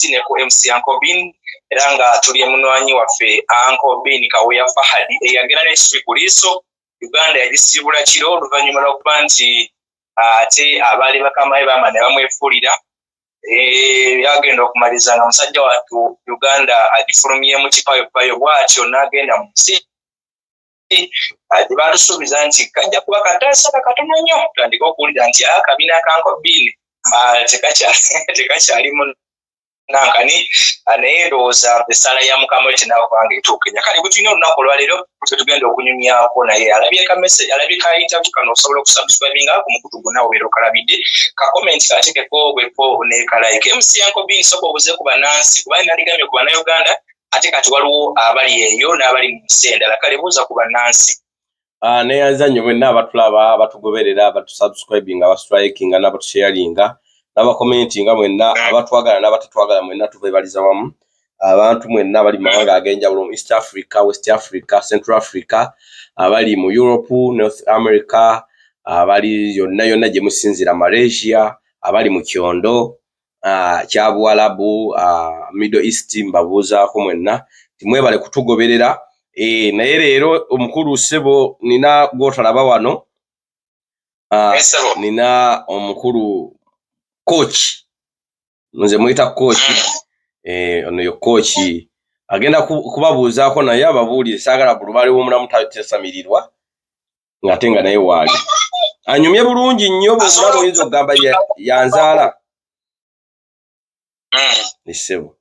Ne ku MC Uncle Bean, era nga tuli emunwanyi waffe Uncle Bean Kaweya Fahadi, eyagenda n'ekisubi ku liiso. Uganda yagisiibula kiro oluvannyuma lw'okuba nti ate abaali bakama be baama ne bamwefuulira. Yagenda okumaliriza nga musajja wattu Uganda agifulumyemu kipayopayo bw'atyo n'agenda mu nsi gye baatusuubiza nti kajja kuba kataasa katono nnyo. Tutandike okuwulira nti akabina ka Uncle Bean tekakyalimu nankani, naye ndowooza essaala ya Mukama we tenakubanga etuukenya. Kale bwe tulina olunaku olwaleero tetugenda okunyumyako naye alabye ka message, alabye ka interview kano, osobola okusubscribinga ku mukutu gwonna obeera okalabidde, ka comment katekeko bweko ne ka like. MC Uncle Bean, soka obuze ku bannansi, kuba nandigambye ku Bannayuganda, ate kati waliwo abali eyo n'abali mu nsi endala. Kale buuza ku bannansi. Neyanza nnyo mwenna abatulaba, abatugoberera, abatusubscribinga, abastrikinga, n'abatusharinga, n'abakomentinga, mwenna abatwagala n'abatatwagala, mwenna tubebaliza wamu. Abantu mwenna abali mu mawanga ag'enjawulo mu East Africa, West Africa, Central Africa, abali mu Europe, North America, abali yonna yonna gye musinzira, Malaysia, abali mu kyondo kya Buwalabu, Middle East, mbabuuzaako mwenna, timwebale kutugoberera. Naye leero omukulu ssebo nina gwotalaba wano. Nina omukulu coach, nze muyita coach. Ono yo coach agenda kubabuuzaako, naye ababuulire. Saagala bulubaale w'omulamu tesamirirwa ng'ate nga naye waali anyumye bulungi nnyo. Bwomulaba oyinza okugamba yanzaala. Essebo.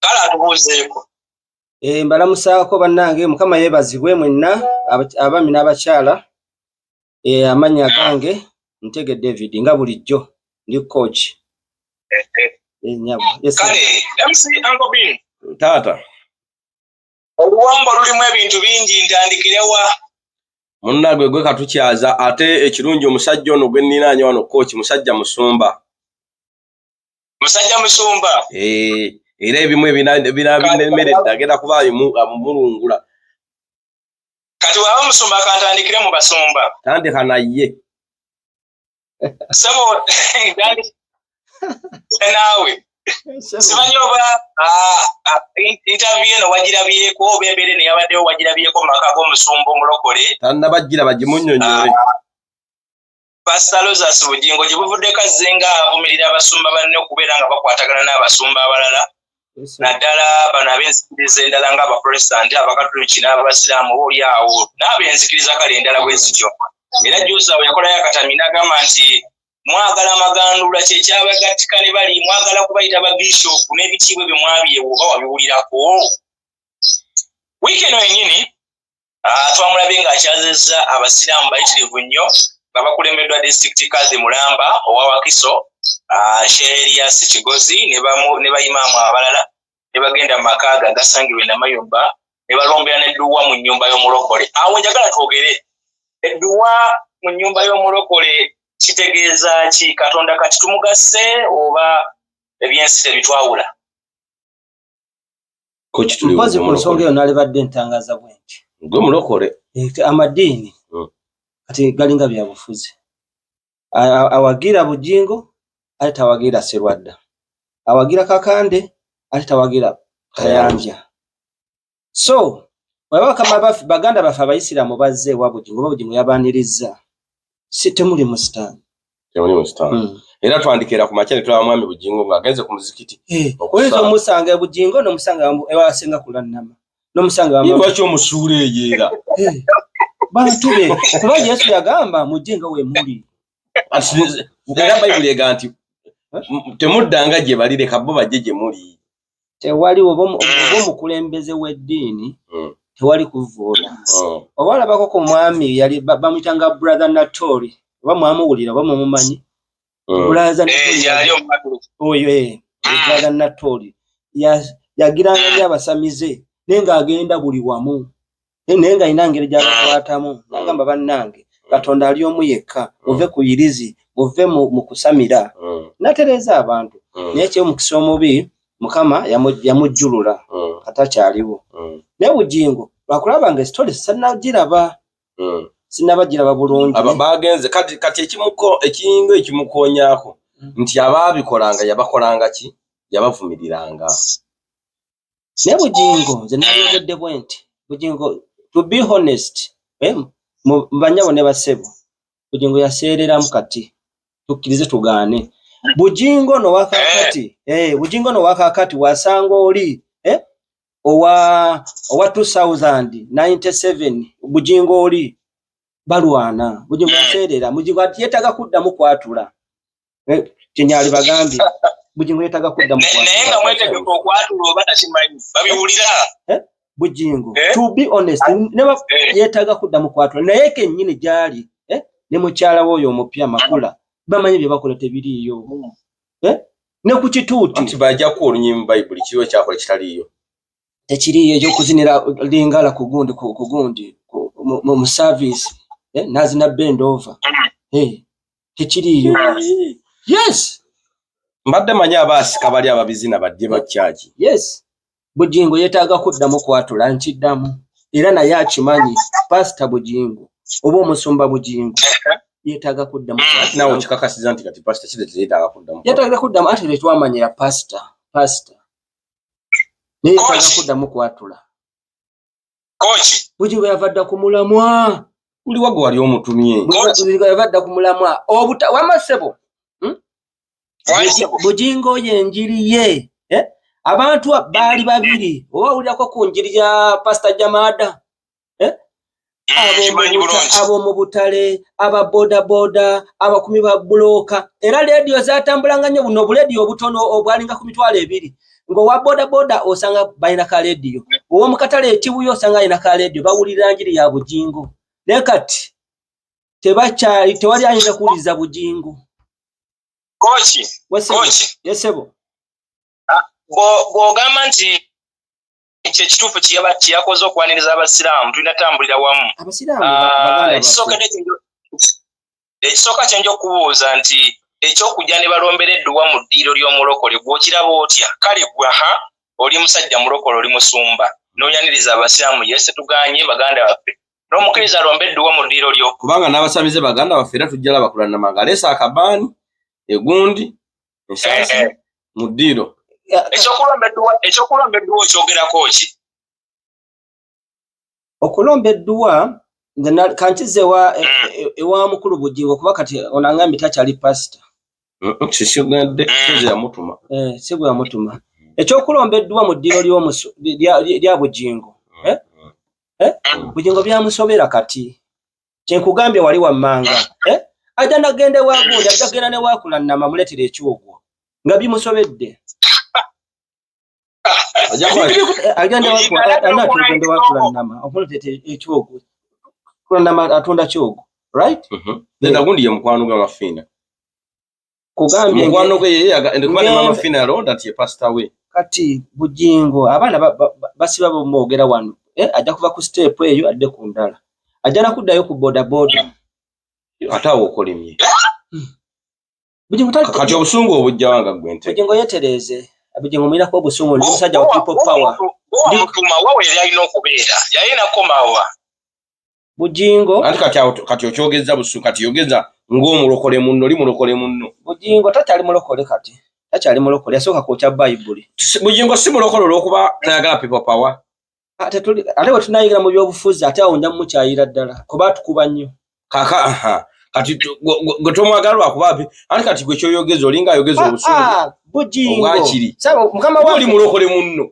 Kale atubuuzeeko. Mbalamusaako bannange, Mukama yeebazibwe mwenna abaami n'abakyala. Amannya gange Ntege David, nga bulijjo ndi coach. Nyabo. Yes, sir. Kale MC Uncle Bean. Taata. Oluwombo lulimu ebintu bingi, ntandikirewa? Munnagwe gwe katukyaza, ate ekirungi omusajja ono gwe nninaanye wano, coach, musajja musumba. Musajja musumba. Era ebimu ebinabinemeredde agenda kuba amulungula. Kati waba musumba, kantandikire mu basumba. Tandika naye. Sebo, ntandike naawe. Simanyi oba interview eno wagirabyeko, oba embeera eno yabaddewo wagirabyeko mu maka g'omusumba omulokole. Tannabagira, bagimunnyonnyole. Pastor Rosas Bugingo, gye buvuddeko azze nga avumirira abasumba banne okubeera nga bakwatagana n'abasumba abalala, Yes, sir. naddala bano ab'enzikiriza endala nga Abaprotestanti, Abakatuliki n'Abasiraamu, oba oli awo n'ab'enzikiriza kale endala bwe zityo. Era juzi awo yakolayo akatami n'agamba nti mwagala magandula kyekyabagattika ne bali mwagala kubayita babishopu n'ebitiibwa ebyo mwabyewo oba wabiwulirako. Wiiki eno yennyini twamulabye ng'akyazizza Abasiraamu bayitirivu nnyo nga bakulembeddwa District Kadhi Mulamba owa Wakiso, Sheikh Elias Kigozi ne bayimaamu abalala, ne bagenda mu maka ge agasangibwa e Namayumba ne balombera n'edduwa mu nnyumba y'omulokole. Awo njagala twogere, edduwa mu nnyumba y'omulokole kitegeeza ki? Katonda kati tumugasse oba ebyensi tebitwawula? Coach, tuli Mpozi ku nsonga eyo nalibadde ntangaza bwe nti gwe mulokole. Amadiini kati galinga byabufuzi. Awagira Bujingo ate tawagira Serwadda, awagira Kakande ate tawagira Kayanja. So bwaba bakama baffe, baganda baffe Abayisiraamu bazze ewa Bujingo, oba Bujingo yabaaniriza, si temuli mu sitaani. Temuli mu sitaani. Era twandikeera ku makya ne tulaba mwami Bujingo ng'agenze ku muzikiti okusaala. Oyinza omusanga e Bujingo, n'omusanga ewasinga kulannama, n'omusanga Lwaki omusuula eyo era? Bantu be, kuba Yesu yagamba mujje nga we muli. Era Bayibuli ega nti temuddanga gye bali, leka bo bajje gye muli. Tewali oba omukulembeze w'eddiini, tewali kuvvoola. Oba olabako ku mwami yali bamuyitanga Brother Natori, oba mwamuwulira oba mumumanyi? Brother Natori. Yali omukatuliki. Oyo Brother Natori yagiranga nnyo abasamize, naye ng'agenda buli wamu, naye ng'alina ngeri gy'abakwatamu, n'agamba, "Bannange, Katonda ali omu yekka, muve ku yirizi, muve mu kusamira." Natereeza abantu. Naye ekyomukisa omubi, Mukama yamujjulula, katakyaliwo. Naye Bugingo lwakulaba nga esitole sannagiraba, sinnabagiraba bulungi. Bagenze kati ekimuko ekiringa ekimukoonyaako nti abaabikolanga yabakolanga ki? Yabavumiriranga. Naye Bujingo, nze nayogedde bwe nti, Bujingo, to be honest, mu banyabo ne basebo, Bujingo yaseereramu. Kati tukkirize tugaane, Bujingo no wakakati, Bujingo no wakakati wasanga oli owa 2097 Bujingo oli balwana. Bujingo yaseerera. Bujingo ati yeetaaga kuddamu kwatula. Kyenyali bagambye, Bujingo yeetaaga kuddamu Naye nga kwatula. Mwetegeka okwatula oba takimanyi babiwulira? Bujingo, Eh? to be honest, yeetaaga kuddamu kwatula, naye kennyini gyali, ne mukyala we oyo omupya Makula, bamanyi bye bakola tebiriiyo, ne ku kituuti. Anti bajjaku olunyi mu Bayibuli, kiriwo kyakola kitaliiyo. Tekiriiyo ekyokuzinira lingala ku gundi, ku gundi, mu service, nazina bend over, tekiriiyo, yes. Mbadde manyi abaasika bali ababizina bajje bakyaki. Yes, Bujingo yeetaaga kuddamu kwatula, nkiddamu, era naye akimanyi. Pasita Bujingo oba omusumba Bujingo yeetaaga kuddamu Anti naawe okikakasiza nti kati pasita kite teyeetaaga kuddamu. Yeetaaga kuddamu, anti tetwamanyira pasita, pasita naye yeetaaga Coach. kuddamu kwatula. Coach. Bujingo yava dda ku mulamwa. Uliwa gwe wali omutumye? Coach. Bujingo yava dda ku mulamwa obuta wamasebo. Waisebo. Bujingo yenjiri ye, eh? Abantu baali babiri, oba owulirako ku njiri ya Pasita Jamada, eh? Kimanyi bulungi. Ab'omu butale, aba bodaboda, abakumi ba bulooka, era leediyo zatambulanga nnyo, buno obuleediyo obutono obwalinga ku 20,000, ng'owa bodaboda osanga balina ka leediyo, ow'omu katale ekibuyo osanga alina ka leediyo, bawulira njiri ya Bujingo. Naye kati tebakyali, tewali ayinza kuwuliriza Bujingo. Coach. Wesebo. Coach. Yesebo. Bw'ogamba nti kyekituufu kyeyakoze okwaniriza abasiraamu, tulina tambulira wamu. Abasiraamu Ah, baganda baffe. Ekisooka kyenja okubuuza nti ekyokujja ne balombera edduwa mu ddiiro ly'omulokole, gw'okiraba otya? Kale gwe, aha, oli musajja mulokole, oli musumba, n'oyaniriza abasiraamu, yes, tetuganye, baganda baffe, n'omukkiriza alombe edduwa mu ddiiro lyo. Kubanga n'abasamize baganda baffe, era tujja laba kulanama nga aleese akabaani, egundi, ensaasi mu ddiiro. Ekyokulomba edduwa okyogerako ki? Okulomba edduwa, nze kankize ewa mukulu Bugingo, kuba kati ono angambye takyali pasita. Sisigadde soze yamutuma. Eh, si gwe yamutuma. Ekyokulomba edduwa mu ddiiro lya Bugingo, eh? Eh? Bugingo byamusobera. Kati kyenkugambye wali wammanga, eh? Ajja nagenda ewagundi, ajja genda newakulannama muleetera ekyogwo nga bimusobedde. Ajja kuba- Agenda Bugingo agenda ewakulannama okumuleetera ekyogwo. Kulannama atunda kyogwo, right? Then agundi ye mukwano gwa Mafiina. Kugambye Mukwano gwe ye kuba ne Mama Fiina yalonda nti ye pasita we. Kati Bugingo abaana basiba bamwogera wano, eh, ajja kuva ku step eyo adde ku ndala, ajja nakuddayo ku bodaboda. Ate awo okolimye. Bugingo Kati obusungu obujja wanga gwe ntege. Bugingo yetereeze. Bugingo muyinako obusungu, ndi musajja wa people power. Wamutuma wawe yali alina okubeera, yalina kukomawa. Bugingo Anti kati awo kati okyogeza busungu, kati yogeza ng'omulokole munno, oli mulokole munno. Bugingo takyali mulokole, kati takyali mulokole, yasooka kwokya Bayibuli. Bugingo si mulokole olw'okuba tayagala people power? Ate ate bwe tunayigira mu byobufuzi, ate awo nja mumukyayira ddala, kuba atukuba nnyo. Kaka aha, kati gwe tomwagala lwakuba anti kati gwe kyoyogeza olinga ayogeza obusungu. Ah, Bugingo Obwakiri. Saba mukama Oli waffe. mulokole munno.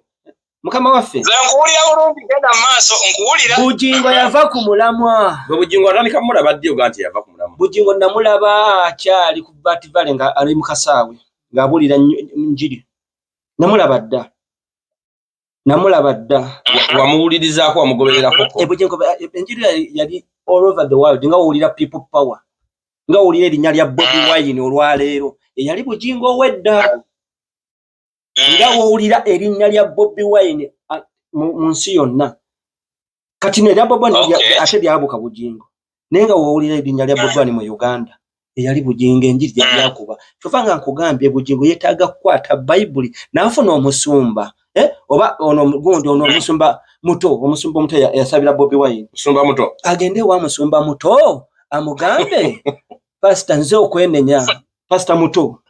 Mukama waffe. Nze nkuwulira bulungi, genda mu maaso, nkuwulira. Bugingo yava ku mulamwa. Gwe Bugingo atandika mulaba ddi oga nti yava ku mulamwa? Bugingo namulaba akyali ku Bat Valley nga ali mu kasaawe ng'abuulira njiri. Namulaba dda, namulaba dda. Wamuwulirizaako, wamugobererako? Eh, Bugingo enjiri yali all over the world, nga wowulira people power, nga wowulira erinnya lya Bobi Wine olwaleero, eyali Bugingo owedda, nga wowulira erinnya lya Bobi Wine mu nsi yonna. Kati no erya Bobi Wine ate lyabuka Bugingo, naye nga wowulira erinnya lya Bobi Wine mu Uganda, eyali Bugingo, enjiri yali akuba. Kyova nga nkugambye, Bugingo yeetaaga kukwata Bayibuli n'afuna omusumba, eh? Oba ono gundi, ono omusumba muto, omusumba omuto eyasabira Bobi Wine. Musumba muto. Agende ewa musumba muto amugambe, "Pasita, nze okwenenya." Pasita muto.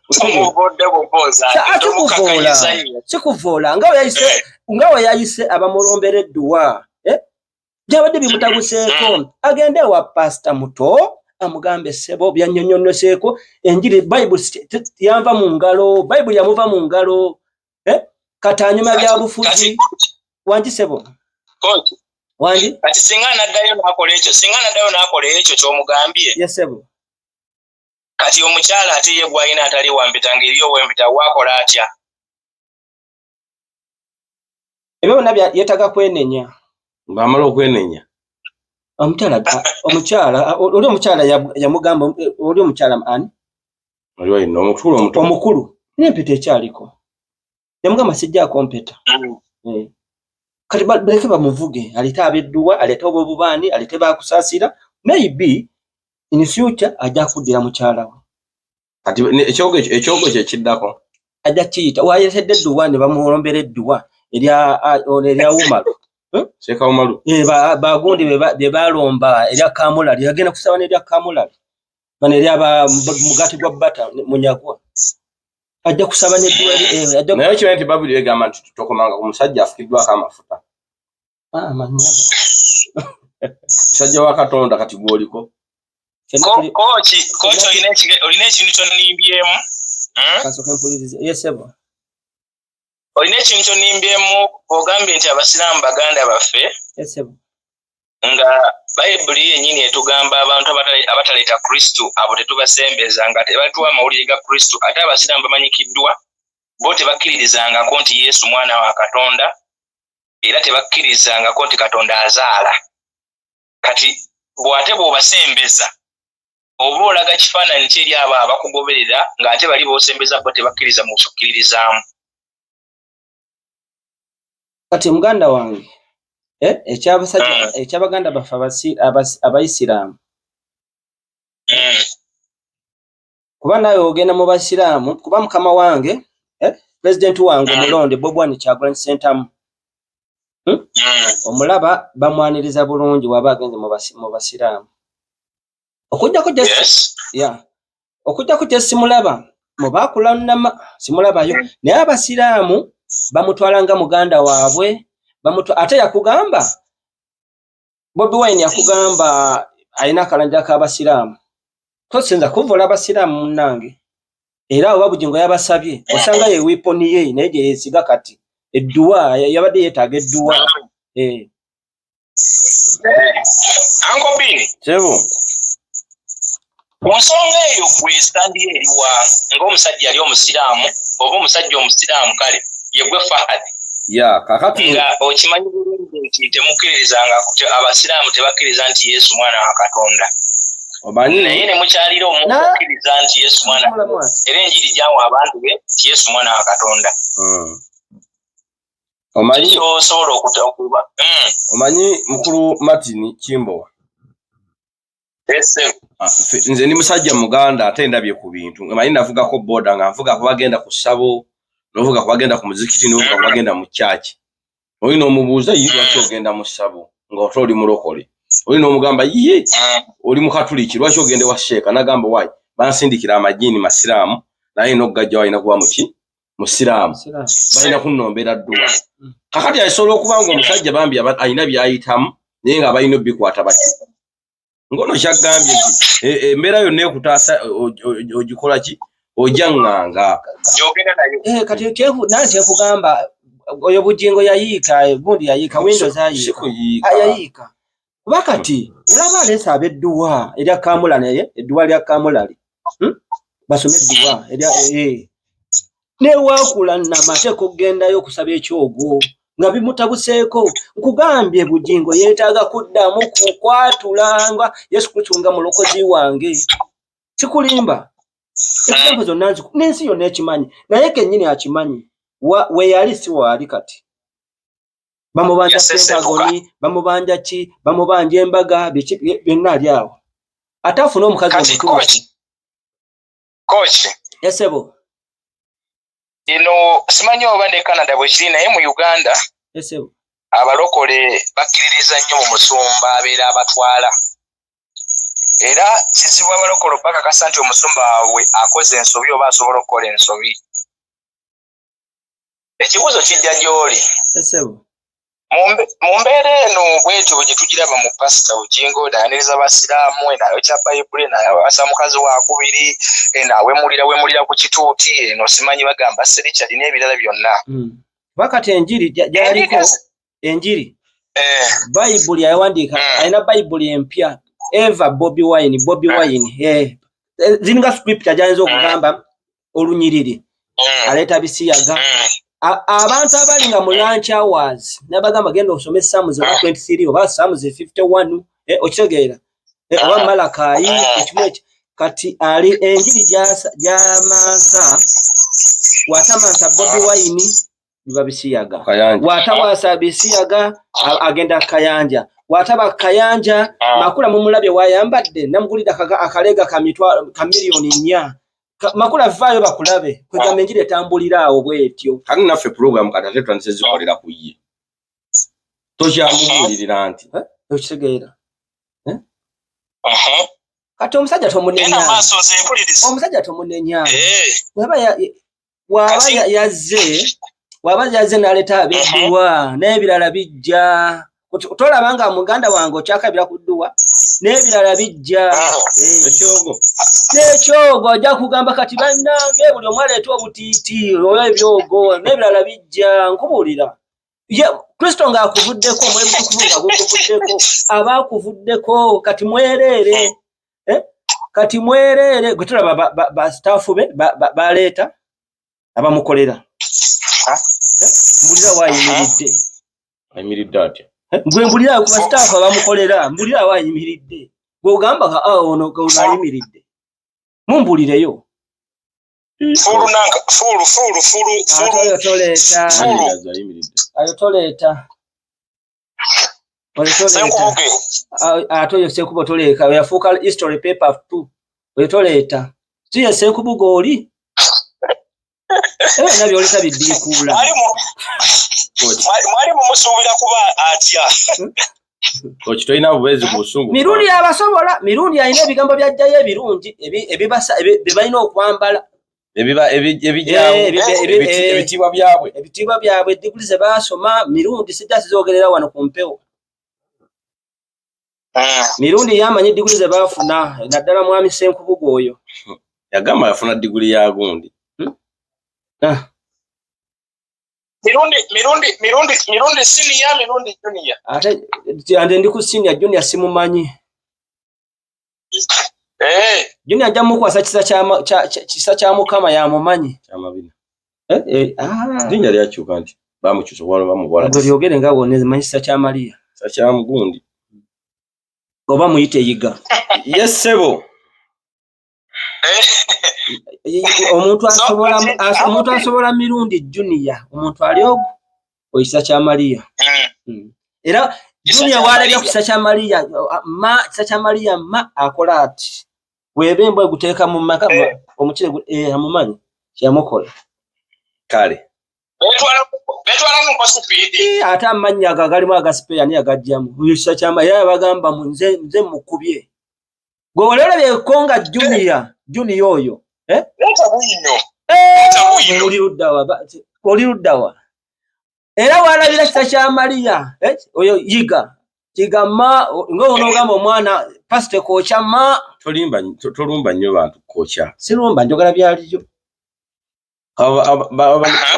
Akikuvoola, sikuvoola nga we yayise abamulombera edduwa, eh? Byabadde bimutabuseeko. Agende ewa Pasita Muto amugambe, "Ssebo, byannyonnyoseeko enjiri, Bayibuli yanva mu ngalo, Bayibuli yamuva mu ngalo, eh? Kati anyuma byabufuzi." Wangi ssebo, wangi. Kati singa naddayo nakola ekyo, singa naddayo nakola ekyo kyomugambye? Yes ssebo. Kati omukyala ate ye gwalina atali wampeta, ng'eri ow'empeta, wakola atya? Ebyo byonna yeetaaga kwenenya. Ng'amala okwenenya. Omukyala, omukyala oli, omukyala yamugamba oli omukyala ani? Oli walina omukulu omuto. Omukulu n'empeta ekyaliko, yamugamba, "Sijjaako mpeta." Eh. Kati baleke bamuvuge, aleete ab'edduwa, aleete obwobubaani, aleete bakusaasira. Maybe in future ajja kuddira mukyala we. Kati ekyogo kyekiddako. Ajja kiyita wayetedde edduwa ne bamulombera edduwa erya Umaru. Sheikh Umaru. Eh, bagundi be balomba erya Kamulali, agenda kusaba n'erya Kamulali bano eryaba mugati gwa bata munyagwa, ajja kusaba n'edduwa ajja. Naye okimanyi nti Bayibuli egamba nti tokomanga ku musajja afukiddwako amafuta? Ah, manyabo. Musajja wa Katonda kati gwoliko. Coach, coach, olina ekintu kyonimbyemu, Kasooke mpulirize. Yes ssebo. Olina ekintu kyonimbyemu, ogambye nti abasiraamu baganda baffe. Yes ssebo. Nga Bayibuli yennyini etugamba abantu abataleeta Kristo abo tetubasembeza, nga tebatuwa amawulire ga Kristo. Ate abasiraamu bamanyikiddwa bo tebakkiririzangako nti Yesu mwana wa Katonda, era tebakkirizangako nti Katonda azaala. Kati bw'ate bw'obasembeza, oba olaga kifaananyi ki eri abo abakugoberera, ng'ate bali b'osembeza bo tebakkiriza mu kukkiririzaamu? Kati muganda wange, eh, ekyabasajja, ekyabaganda baffe abayisiraamu, kuba naawe ogenda mu basiraamu, kuba mukama wange, eh, pulezidenti wange omulonde Bobi Wine Kyagulanyi Ssentamu, Omulaba bamwaniriza bulungi waba agenze mu basiraamu, okujjako ya okujjako kye simulaba mu bakulanama, simulabayo. Naye abasiraamu bamutwala nga muganda waabwe. Ate yakugamba, Bobi Wine yakugamba alina akalanja k'abasiraamu. Tosinza kuvula abasiraamu munnange, era oba Bugingo yabasabye, osanga ye weapon ye naye gye yeesiga. Kati edduwa yabadde yeetaaga edduwa, eh. Uncle Bean. Sebo. Ku nsonga eyo, gwe stand yo eriwa ng'omusajja yali omusiraamu, oba omusajja omusiraamu? Kale ye gwe Fahad. Ya, kakati nga okimanyi bulungi nti temukkiririzanga, abasiraamu tebakkiriza nti Yesu mwana wa Katonda, omanyi naye ne mukyalira omuntu akkiriza nti Yesu mwana, era enjiri gyawa abantu be nti Yesu mwana wa Katonda. Omanyi kyosobola okuba. Omanyi mukulu Martin Kimbowa, ah, nze ndi musajja muganda ate ndabye ku bintu. Omanyi navugako boda, nga nvuga kubagenda ku ssabo, novuga kubagenda ku muzikiti, novuga kubagenda mu kyaki. Oli n'omubuuza, "Ye lwaki ogenda mu ssabo nga ote oli mulokole?" Oli n'omugamba, "Ye oli mukatuliki, lwaki ogenda wa sheeka?" Nagamba, "Wayi bansindikira amajiini masiraamu, naye nokugajja walina kuba muki musiraamu, balina kunnombera dduwa." Kakati asobola okuba nga omusajja bambi alina byayitamu, naye nga balina obikwata bati ngono kyagambye nti embeera yonna ekutaasa ogikola ki, ojaŋŋanga. Eh, kati nange kyekugamba, oyo Bugingo yayiika gundi, yayiika windows, ayiika yayiika. Kuba kati olaba aleese ab'edduwa erya Kamula, naye edduwa lya Kamulali, Basome edduwa eh. Newakula namateeka okugendayo okusaba ekyogo nga bimutabuseeko. Nkugambye, Bugingo yeetaaga kuddamu kukwatulanga Yesu Kristo nga mulokozi wange. Sikulimba, example zonna n'ensi yonna ekimanyi, naye kennyini akimanyi we yali si waali. Kati bamubanja Pentagoni, bamubanja ki, bamubanja embaga, biki byonna, ali awo ate afune omukazi omutuufu. Coach. Yes ssebo. Eno simanyi oba ne Canada bwe kiri, naye mu Uganda Yes ssebo. abalokole bakkiririza nnyo mu musumba abeera abatwala. Era kizibu abalokole bakakasa nti omusumba waabwe akoze ensobi oba asobola okukola ensobi. Ekibuuzo kijja gy'oli. Mu mbeera eno bwetyo gye tugiraba mu Pasita Bugingo, nayaniriza Basiraamu, eno ayokya Bayibuli, eno awasa mukazi wakubiri, eno awemulira wemulira ku kituuti, eno simanyi bagamba Sirichard n'ebirala byonna. Bakati enjiri gyaliko enjiri Bayibuli yawandiika, alina Bayibuli empya Eva Bobi Wine, Bobi Wine ziringa script gyayinza okugamba olunyiriri, aleeta bisiyaga. Abantu abali nga mu lunch hours nabagamba genda osome Psalms oba 23 oba Psalms 51, okitegeera, oba Malakayi ekimu ekyo. Kati ali enjiri gy'amansa, watamansa Bobi Wine biba bisiyaga, watawaasa bisiyaga agenda Kayanja, wataba Kayanja Makula mumulabye wayambadde, namugulira akalega ka 4,000,000. Makula vaayo bakulabe, kwegamba enjiri etambulira awo bwetyo. Kati naffe program kati ate tutandise zikolera ku ye, tokyamubuulirira nti okitegeera. Kati omusajja tomunenya, omusajja tomunenya, waba yazze, waba yazze n'aleeta ab'edduwa n'ebirala bijja. Tolaba nga muganda wange okyakabira ku dduwa n'ebirala bijja. N'ekyogo ajja kugamba kati bannange buli omu aleeta obutiiti oba ebyogo n'ebirala bijja. Nkubuulira, Kristo ng'akuvuddeko, omwoyo mutukuvu nga gukuvuddeko, aba akuvuddeko, kati mwereere, kati mwereere. Gwe tulaba basitaafu be baleeta abamukolera, mbulira waayimiridde. Ayimiridde atya? Gwe mbulira ku basitaafu abamukolera, mbulira waayimiridde. Gwe ogamba ono ayimiridde, mumbulireyo. Fulu. Toleeta ayo, toleeta oyo, toleeta ate oyo Ssenkubuge toleeka, yafuuka history paper two. Oyo toleeta, si ye Ssenkubuge oli, ebyo byoleta biddiikuula. Mwali mumusuubira kuba atya? Oki tolina bubeezi ku busungu. Mirundi abasobola, Mirundi alina ebigambo byajjayo ebirungi bye balina okwambala. Ebitiibwa byabwe. Ebitiibwa byabwe, diguli ze baasoma. Mirundi sijja sizoogerera wano ku mpewo. Mirundi yamanyi diguli ze baafuna, naddala mwami Ssenkubuge oyo. Yagamba yafuna diguli ya gundi. Mirundi senior, Mirundi junior. Ate ande ndi ku senior, junior simumanyi. Junior ajja mukwasa kisa kya Mukama yamumanyi. Kyamabina. Linnya lyakyuka nti bamukyusa wano bamuwala. Gwe lyogere nga wonna manyi kisa kya Mariya. Kisa kya mugundi. Oba muyite Yiga. Yes ssebo. Omuntu asobola Mirundi junior, omuntu ali ogwo okisa kya Mariya. Era junior walabya ku kisa kya Mariya, ma kisa kya Mariya ma akola ati weba embwa eguteeka mu maka omukire amumanyi kyamukola. Kale. Betwalamuko sipiidi. Ate amannya ago agalimu agasipeeya ani agajjamu? Kisa kya Mariya bagamba nze mukubye. Gwe wali olabyeko nga junior oyo? Oli luddawa? Era walabira kisa kya Mariya oyo Yiga Yiga ma ng'onoogamba omwana pasite kookya ma. Tolumba nnyo bantu kookya. Sirumba, njogera byaliyo.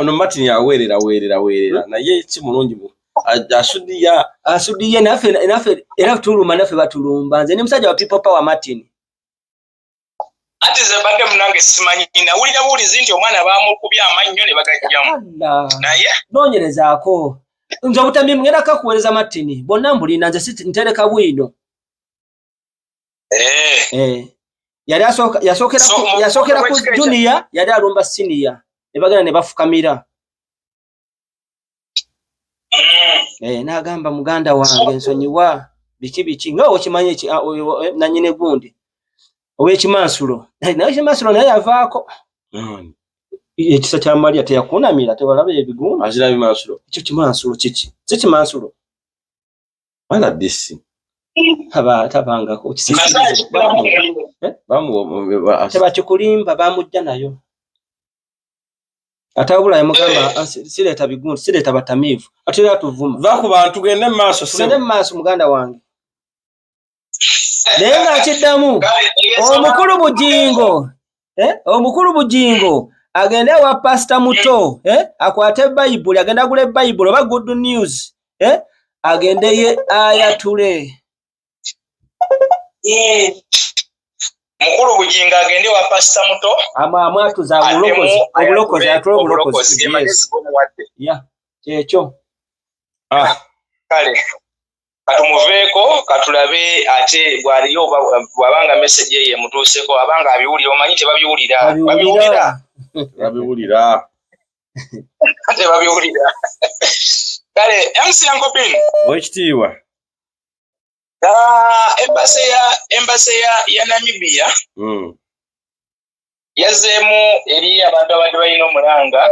Ono Martin aweerera weerera weerera naye si mulungi asudiya. Asudiye naffe era tuluma naffe batulumba. Nze ndi musajja wa people power Martin. Anti nze mbadde munange simanyi, nawulira buwulizi nti omwana baamukubye amannyo ne bagajjamu. Naye noonyerezaako nze obutambi ngenda kakuweereza Martin, bonna mbulina nze ntereka bwino. Yali yasookera ku junior, yali alumba senior ne bagenda ne bafukamira. N'agamba muganda wange nsonyiwa biki biki nga okimanyi nannyini gundi ow'ekimansulo, naye ekimansulo naye yavaako. Ekisa kya Mariya teyakunamira, tewalaba ebigundi. Azira bimansulo. Ekyo kimansulo kiki? Si kimansulo. Mwana disi. Tabangako tebakikulimba, bamujja nayo ate wabula yamugamba, ah, sireeta bigundi, sireeta batamiivu, ate era tuvuma. Va ku bantu, tugende mu maaso. Tugende mu maaso, muganda wange. Naye nga nkiddamu, omukulu Bujingo, eh? Omukulu Bujingo agende ewa Pasita Muto, eh? Akwate Bayibuli, agende agule Bayibuli oba Good News, eh? Agende ye ayatule. Mukulu Bujingo agende wa Pasita Muto. Amwatuza obulokozi, obulokozi, atule obulokozi. Ya, kyekyo. Ah. Kale katumuveeko, katulabe ate bwaliyo bwabanga message eyo emutuuseko, abanga abiwulira. Omanyi tebabiwulira, babiwulira. Babiwulira. Tebabiwulira. Kale, MC Uncle Ben. Owekitiibwa. Embassy ya Namibia yazzeemu eri abantu abadde balina omulanga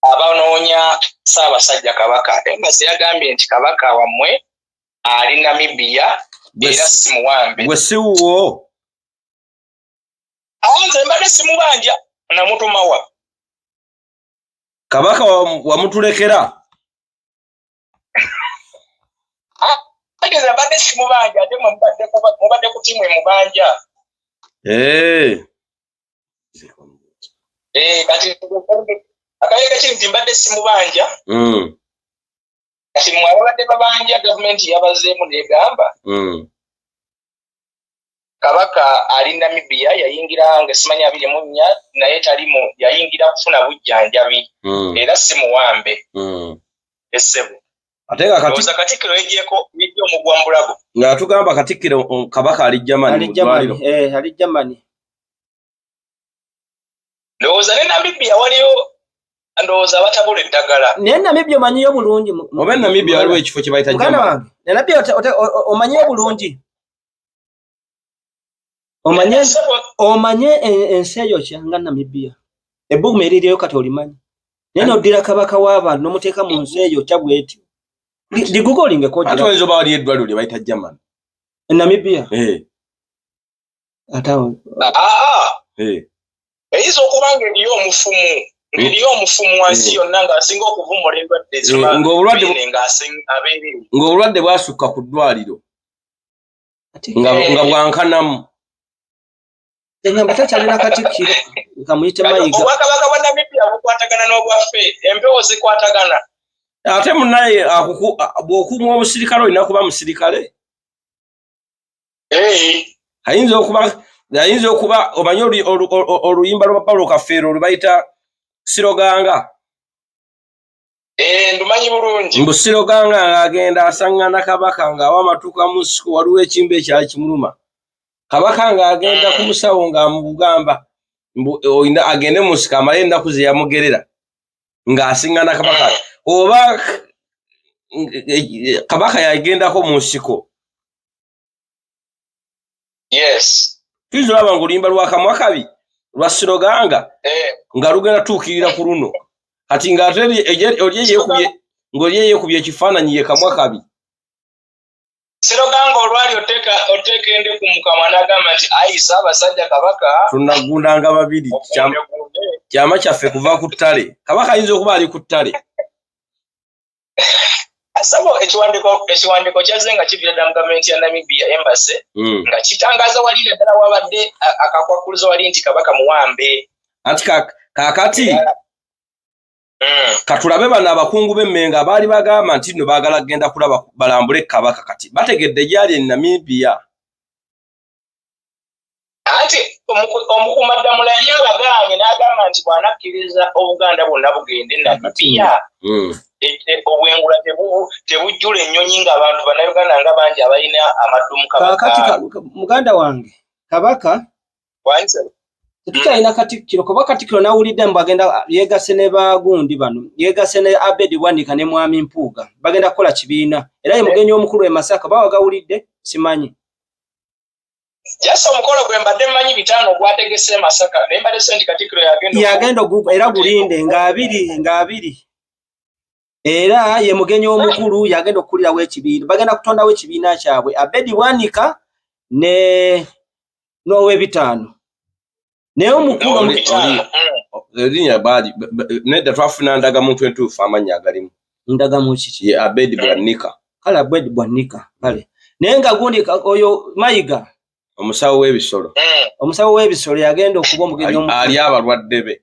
abanoonya Ssaabasajja Kabaka. Embassy yagambye nti Kabaka wammwe ali Namibia era si muwambe. Gwe si wuwo. Nze mbadde simubanja, namutumawa. Kabaka wamutulekera. Nze mbadde simubanja, ate mwe mubadde ku tiimu emubanja. Kati akayega kiri nti mbadde simubanja. Kati mwe ababadde babanja, gavumenti yabazeemu negamba Kabaka ali Namibia, yayingira nga simanyi 24, naye talimu, yayingira kufuna bujjanjabi era si muwambe. Essebo. Ate nga kati Katikkiro yegyeko yejja omugwa mu bulago. Ng'atugamba Katikkiro, Kabaka ali Germany. Ali mu ddwaliro. Ali Germany. Ndowooza ne Namibia waliyo, ndowooza abatabula eddagala. Naye Namibia omanyiyo bulungi. Oba e Namibia waliwo ekifo kye bayita Muganda Germany. wange, Namibia omanyiyo bulungi, omanye omanye ensi eyo kya nga Namibia, ebbuguma eririyo kati olimanyi, naye noddira kabaka w'abantu n'omuteeka mu nsi eyo kya bwetyo ligugoolingeko. Ate oyinza oba waliyo eddwaliro lye bayita Germany. Namibia? Eh. Ate awo Aa, Eh. eyinza okuba nga eriyo omufumu, ng'eriyo omufumu wansi yonna ng'asinga okuvumula endwadde. Ng'abeereyo. Ng'obulwadde bwasukka ku ddwaliro ate nga bwankanamu. Engamba takyalina katikkiro, kamuyite Mayiga. Obwakabaka bwa Namibia bukwatagana n'obwaffe, empewo zikwatagana. Ate munaye bw'okuuma omusirikale olina kuba musirikale. Ayinza okuba omanyi oluyimba lwa Paulo Kafeero lwe bayita Siroganga. Eh, ndumanyi bulungi. Mbu Siroganga ng'agenda asaŋŋana Kabaka ng'awa amatuuka mu nsiko, waliwo ekimba ekyali kimuluma. Kabaka ng'agenda ku musawo ng'amugamba mbu olina agende mu nsiko amale ennaku ze yamugerera ng'asiŋŋana Kabaka. Oba Kabaka yagendako mu nsiko. Tuyinza olaba ng'oluyimba lwa Kamwakabi lwa Siroganga nga lugenda tuukirira ku luno kati ng'ate oli eyeekubye ekifaananyi ye Kamwakabi. Siroganga olwali oteeka endeku mu kamwa n'agamba nti, "Ayi Ssaabasajja Kabaka." Tunagundanga babiri. Ogundegunde. Kyama kyaffe kuva ku ttale. Kabaka ayinza okuba ali ku ttale. Sabo, ekiwandiiko kyazze nga kiviira ddala mu gavumenti ya Namibia embassy nga kitangaaza wali naddala wabadde akakwakulizo wali nti Kabaka muwambe. Anti kaakati katulabe bano abakungu b'Emmengo abaali bagamba nti nno baagala kugenda kulaba balambule Kabaka, kati bategedde gyali e Namibia. Anti omukuumaddamula yali abagaanye n'agamba nti bw'anakkiriza Obuganda bwonna bugende Namibia, obwengula tebujjula ennyonyi ng'abantu Bannayuganda nga bangi abalina amaddumu. Kaakati Kabaka muganda wange, Kabaka Wanze. Tetukyalina katikkiro, kuba katikkiro nawulidde mbu agenda yeegase ne bagundi bano, yeegase ne Abedi Bwanika ne Mwami Mpuuga, bagenda kukola kibiina, era ye mugenyi omukulu e Masaka. Bawagawulidde, simanyi. Jasa omukolo gwe mbadde mmanyi 500 gwategese e Masaka, naye mbadde se nti katikkiro yagenda. Yagenda era gulinde nga 20 nga 20. Era ye mugenyi omukulu, yagenda okukulirawo ekibiina. Bagenda kutondawo ekibiina kyabwe, Abedi Bwanika ne n'owebitaano, naye omukulu Erinnya baali nedda, twafuna ndagamuntu entuufu, amannya agalimu. Ndagamu kiki? Ye Abedi Bwanika. Kale, Abedi Bwanika, kale. Naye nga gundi oyo Mayiga, omusawo w'ebisolo. Omusawo w'ebisolo yagenda okuba omugenyi omukulu. Ali abalwadde be.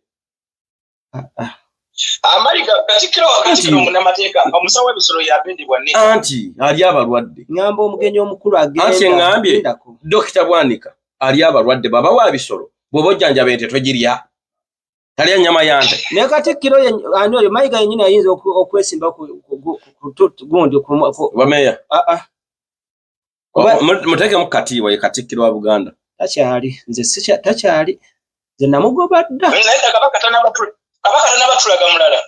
Amayiga katikkiro, katikkiro munnamateeka, omusawo w'ebisolo ya Abedi Bwanika. Anti ali abalwadde. Ŋŋamba omugenyi omukulu agenda. Anti ŋŋambye. Gendako. Dokita Bwanika ali abalwadde, baba wa bisolo. Bw'oba ojjanjaba ente togirya, talya nnyama ya nte. Naye katikkiro ani oyo Mayiga yennyini ayinza okwesimba gundi Bameeya. Ah, ah. Oba- Muteekemu katiibwa, ye katikkiro wa Buganda. Takyali, nze takyali, nze namugoba dda. Naye dda Kabaka tannabatulaga mulala.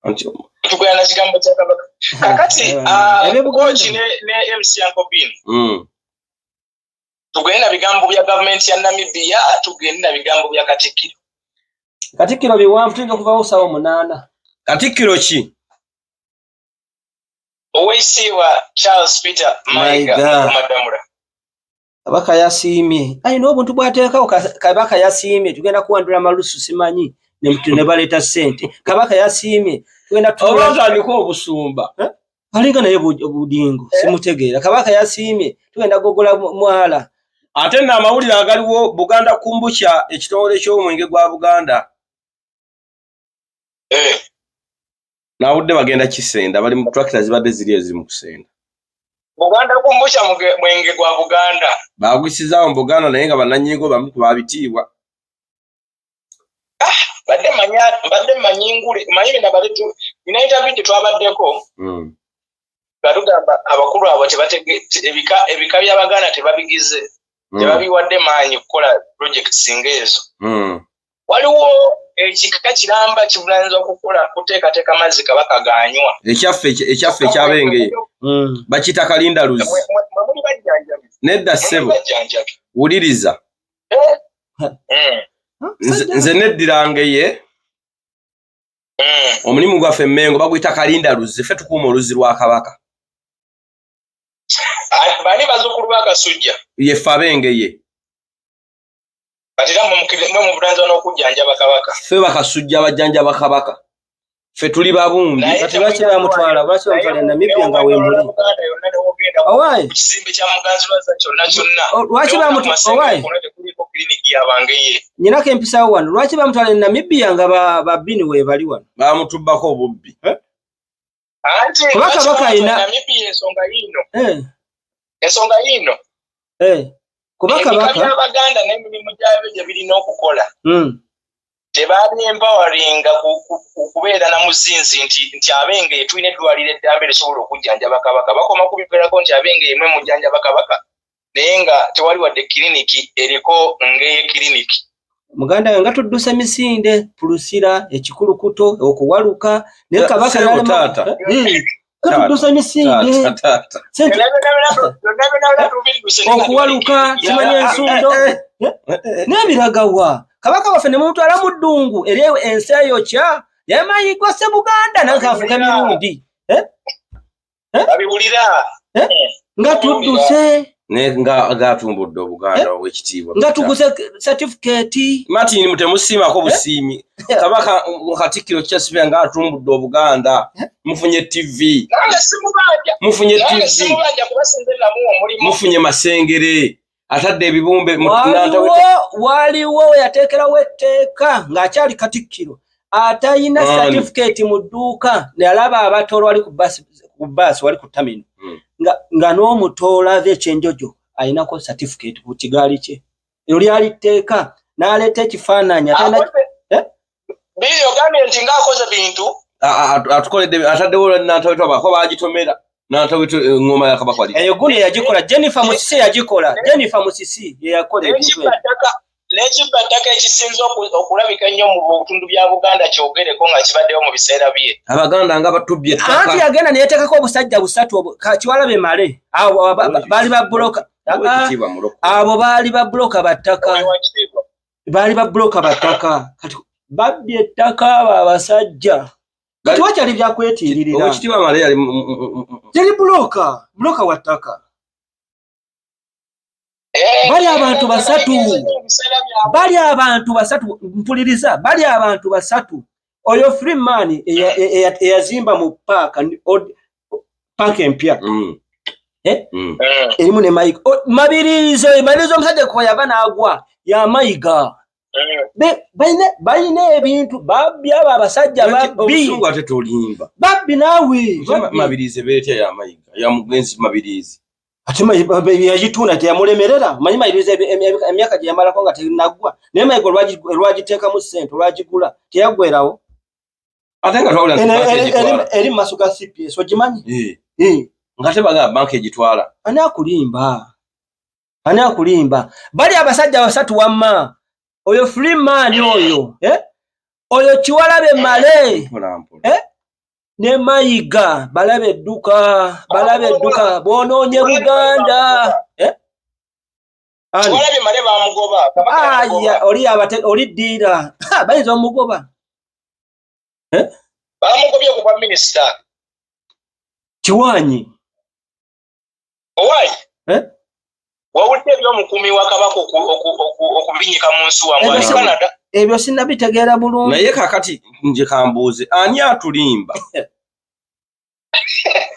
Anti Tugenda na kigambo kya Kabaka kakati. Ebye Buganda. Coach ne MC Uncle Bean, tugende na bigambo bya gavumenti ya Namibia, tugende na bigambo bya katikkiro. Katikkiro biwanvu, tuyinza okuvawo sawa 8. Katikkiro ki? Oweekitiibwa Charles Peter Mayiga. Mayiga. Mukuumaddamula. Kabaka yasiimye, alina obuntu bwateekawo. Kabaka yasiimye, tugenda kuwandula malusu, simanyi ne baleeta ssente. Kabaka yasiimye, tugenda Oba otandika obusumba. Alinga naye budingo, simutegeera. Kabaka yasiimye, tugenda gogola mwala. Ate nno amawulire agaliwo, Buganda Kumbukya, ekitongole ky'omwenge gwa Buganda, nawudde bagenda kisenda, bali mu tractor, zibadde ziri eziri mu kusenda. Buganda Kumbukya mwenge gwa Buganda. Bagwisizaawo mu Buganda, naye nga bannannyingo bamu ku babitiibwa. Mbadde manyi ngule manyi bye nabadde nina interview gye twabaddeko nga tugamba abakulu abo ebika by'Abaganda tebabigize, tebabiwadde maanyi kukola projects ng'ezo. Waliwo ekika kiramba kivunaanyizibwa kukola kuteekateeka mazzi Kabaka ganywa. Ekyaffe ekyabengeye bakiyita kalindaluzi. Mwe muli bajjanjabi. Nedda Mwe muli ssebo. bajjanjabi. Wuliriza. Nze neddirangeye. Omulimu gwaffe Emmengo baguyita kalindaluzi, ffe tukuuma oluzzi lwa Kabaka. Ah, bani bazzukulu ba Kasujja? Yeffe abengeye. Kati era mwe muvunaanyizibwa n'okujjanjaba Kabaka. Ffe Bakasujja bajjanjaba Kabaka, ffe tuli babumbi. Naye Kati lwaki bamutwala, lwaki bamutwala e Namibia nga weemuli? Buganda yonna newogenda Owaaye. ku kizimbe kya Muganzirwazza kyonna kyonna, O, lwaki owaaye. kwonna tekuliiko kiriniki yabangeye. Nyinako empisawo wano, lwaki bamutwala e Namibia nga babini weebali wano? Bamutubbako obubbi. Anti Kuba lwaki Kabaka bamutwala alina- Namibia? Ensonga yiino, ensonga yiino. Kuba Ebika Kabaka by'Abaganda n'emirimu gyabyo gye birina okukola, tebabyempoweringa kubeera na muzinzi nti abengeye tulina eddwaliro eddambe lisobola okujjanjaba Kabaka. Bakoma kubyogerako nti abengeye mwe mujjanjaba Kabaka, naye nga tewali wadde kiriniki eriko ngeye kiriniki. Muganda wange, nga tudduse misinde, pulusira, ekikulukuto, okuwaluka, naye Kabaka Ssebo, taata. Nga tudduse misinde. Taata, taata. Sente- okuwaluka, simanyi ensundo n'ebiragawa. Kabaka waffe ne mumutwala mu ddungu eri ensi eyokya, yamayigwa se Buganda nange afuuka mirundi. Babiwulira. Nga tudduse. Naye nga gatumbudde Obuganda, owekitiibwa. Nga tuguze certificate. Martin, mutemusiimako busiimi. Kabaka, Katikkiro kyasibya nga atumbudde Obuganda, mufunye TV. Nange simubanja. Mufunye Nange TV. simubanja kuba sinze namuwa omulimu. Mufunye Masengere, atadde ebibumbe Waliwo we yateekerawo etteeka ng'akyali katikkiro, atayina Ani? certificate mu dduuka, nalaba abatoolo wali ku baasi wali ku terminal, nga n'omutoolo ava ekyenjojo ayinako certificate ku kigaali kye. Eryo lyali tteeka, n'aleeta ekifaananyi Eh? Biri ogambye nti ng'akoze bintu. Atukoledde, ataddewo Nantawetwa, bako bagitomera Nantawetwa, eŋŋoma ya Kabaka wali. Eyo gundi yagikola Jennifer Musisi, yagikola Jennifer Musisi, yeyakola ebintu ebyo. N'ekibba ttaka ekisinze okulabika ennyo mu bitundu bya Buganda kyogereko nga kibaddewo mu biseera bye. Abaganda nga batubbye Anti ettaka. yagenda neyeteekako obusajja busatu Kiwalabe male, abo baali babuloka. Owekitiibwa Muloko. Abo baali babuloka battaka. Oyo wakitiibwa. Baali babuloka battaka, kati babbye ettaka abo abasajja. Kati wakyali byakwetiiririra. Owekitiibwa Male yali yali bulooka, bulooka wa ttaka. Bali abantu basatu, bali abantu basatu, mpuliriza, bali abantu basatu. Oyo Freeman eyazimba mu paaka, paaka empya. Eh? Erimu ne Mayiga. Mabirizi, Mabirizi omusajja kuba yava n'agwa ya Mayiga. Balina ebintu babbi, abo abasajja babbi. Obusungu ate tolimba. Babbi naawe. Mabirizi beetya ya Mayiga, ya mugenzi Mabirizi. Ate yagitunda teyamulemerera. Manyi Mabirizi emyaka gye yamalako nga tenaggwa, naye Mayiga olwagiteekamu ssente, olwagigula teyaggwerawo. Ate nga twawulira nti banka egitwala. Eri mu maaso ga CPS, ogimanyi? Nga tebagamba banka egitwala. Ani akulimba? Ani akulimba? Bali abasajja basatu wamma. Oyo Freeman oyo, oyo Kiwalabe Male, ne Mayiga, balabe edduka, balabe edduka, bonoonye Buganda. Ani? Kiwalabe Male bamugoba. Aya, oli abate, oli ddiira. Ha, bayinza omugoba. Bamugobye ku bwa minisita. Kiwanyi. Owayi? Wawulidde eby'omukuumi wa Kabaka okubinyika mu nsi wa Mwami Canada? Ebyo sinnabitegeera bulungi. Naye kaakati nje kambuuze, ani atulimba?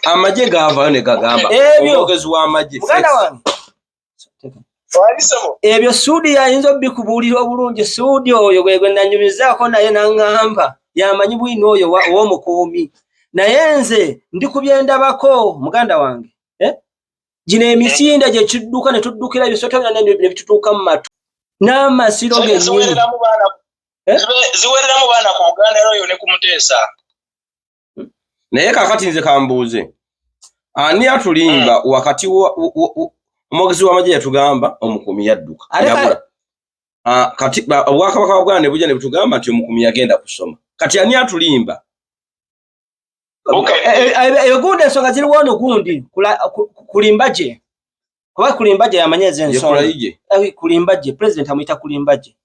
Amagye gaavaayo ne gagamba omwogezi w'amagye. Muganda wange. Ebyo Suudi yayinza obikubuulira obulungi. Suudi oyo gwe gwe nanyumizaako naye n'aŋŋamba yamanyi bwino oyo ow'omukuumi. Naye nze ndi ku bye ndabako muganda wange. Gino emisinde gye kidduka ne tuddukira ebisota byonna ne bitutuuka mu matu. N'amasiro gennyini. Ziwereramu baana ku Buganda Royal ne ku Muteesa. Naye kaakati nze kambuuze, ani atulimba wakati omwogezi w'amagye yatugamba omukuumi yadduka. Yabula. Kati obwakabaka bwa Buganda ne bujja ne butugamba nti omukuumi yagenda kusoma. Kati ani atulimba? Egundi ensonga ziriwo ono gundi Kulimbaje. Kuba Kulimbaje yamanyi ezo ensonga. Kulayije. Kulimbaje, president amuyita Kulimbaje.